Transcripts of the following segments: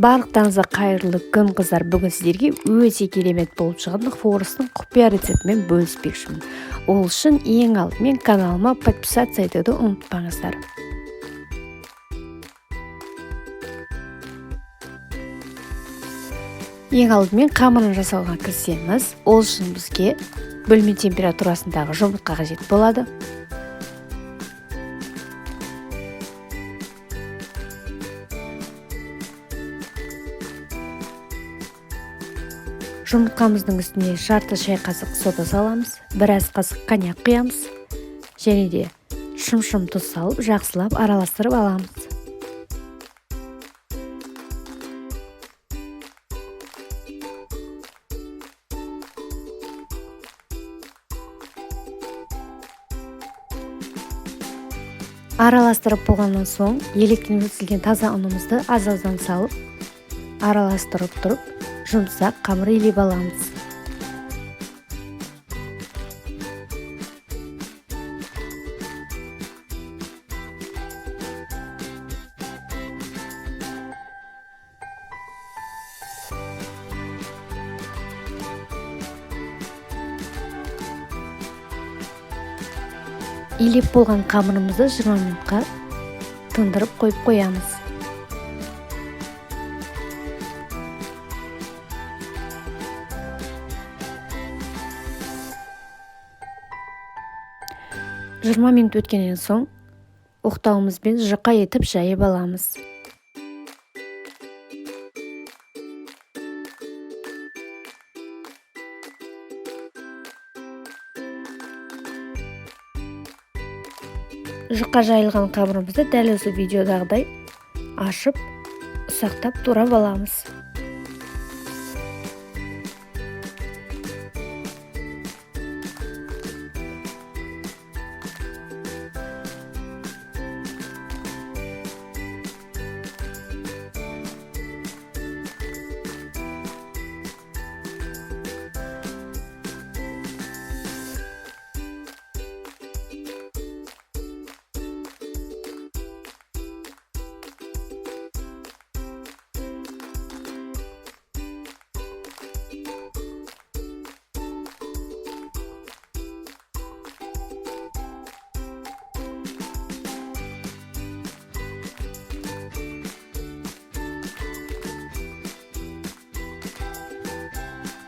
Барлықтарыңызға қайырлы күн, қыздар. Бүгін сіздерге өте керемет болып шығатын хворостың құпия рецептімен бөліспекшімін. Ол үшін ең алдымен каналыма подписаться етуді ұмытпаңыздар. Ең алдымен қамырын жасауға кірісеміз. Ол үшін бізге бөлме температурасындағы жұмыртқа қажет болады. Жұмыртқамыздың үстіне жарты шай қасық сода саламыз, біраз қасық коньяк құямыз және де шым-шым тұз салып жақсылап араластырып аламыз. Араластырып болғаннан соң електен өткізілген таза ұнымызды аз-аздан салып араластырып тұрып жұмсақ қамыр илеп аламыз. Илеп болған қамырымызды 20 минутқа тындырып қойып қоямыз. 20 минут өткеннен соң оқтауымызбен жұқа етіп жайып аламыз. Жұқа жайылған қамырымызды дәл осы видеодағыдай ашып, ұсақтап турап аламыз.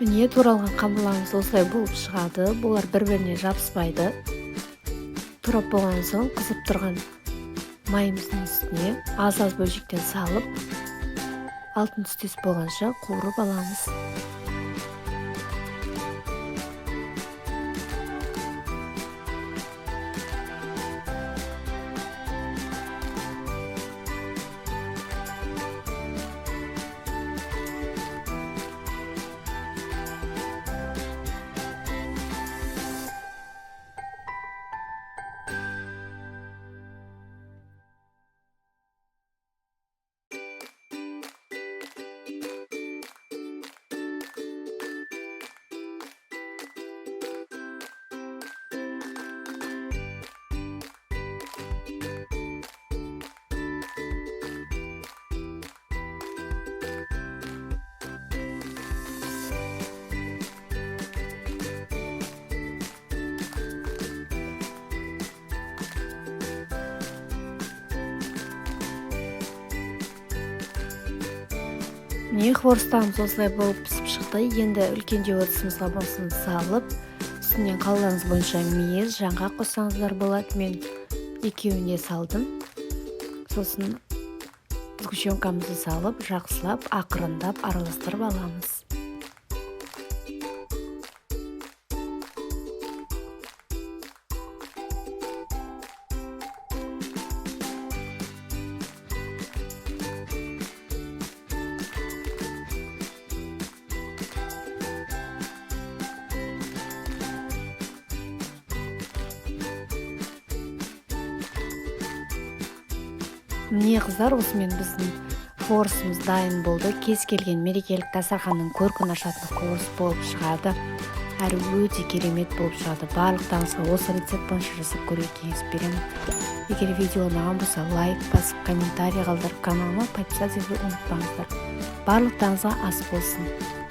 Міне, туралған қамырларымыз осылай болып шығады. Бұлар бір-біріне жабыспайды. Турап болған соң қызып тұрған майымыздың үстіне аз-аз бөлшектен салып, алтын түстес болғанша қуырып аламыз. Міне, хворостарымыз осылай болып пісіп шықты. Енді үлкендеу ыдысымызға бұнысын салып, үстінен қалаларыңыз бойынша мейіз, жаңғақ қоссаңыздар болады. Мен екеуін де салдым. Сосын сгущенкамызды салып, жақсылап, ақырындап араластырып аламыз. Міне, қыздар, осымен біздің хворостымыз дайын болды. Кез келген мерекелік дастарханның көркін ашатын хворост болып шығады. Әрі өте керемет болып шығады. Барлықтарыңызға осы рецепт бойынша жасап көруге кеңес беремін. Егер видео ұнаған болса, лайк басып, комментарий қалдырып, каналыма подписаться етуді ұмытпаңыздар. Барлықтарыңызға ас болсын!